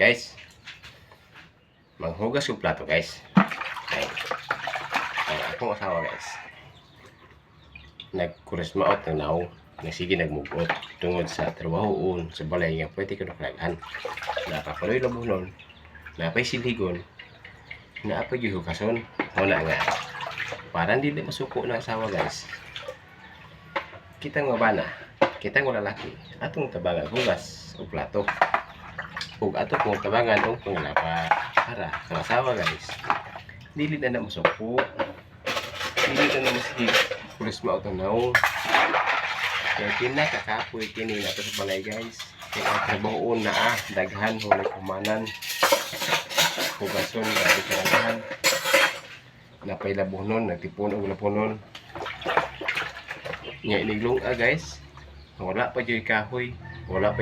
Guys, manghugas og plato, guys. Ay, ang akong asawa, guys, nagkurismaot ng naong, nagsige nagmugot tungod sa trabahoon sa balay nga pwede ko nakalaghan. Nakapaloy labunon, napay silhigon, naapay gihugason. Wala nga. Parang dili masuko ng asawa, guys. Kitang mabana, kitang lalaki, atong tabangan hugas og plato. Ug ato pong tabangan og panglaba para ang asawa, guys, dili na na masuko. Dili na na masige kurismaot ang naong. Kaya kinakakapoy kini nato sa balay, guys. Kaya ang trabahoon na ah, daghan hulay kumanan. Hugason, grabe karagahan. Napay labunon, nagtipon og labunon. Nga iniglong ah, guys. Wala pa jud kahoy, wala pa.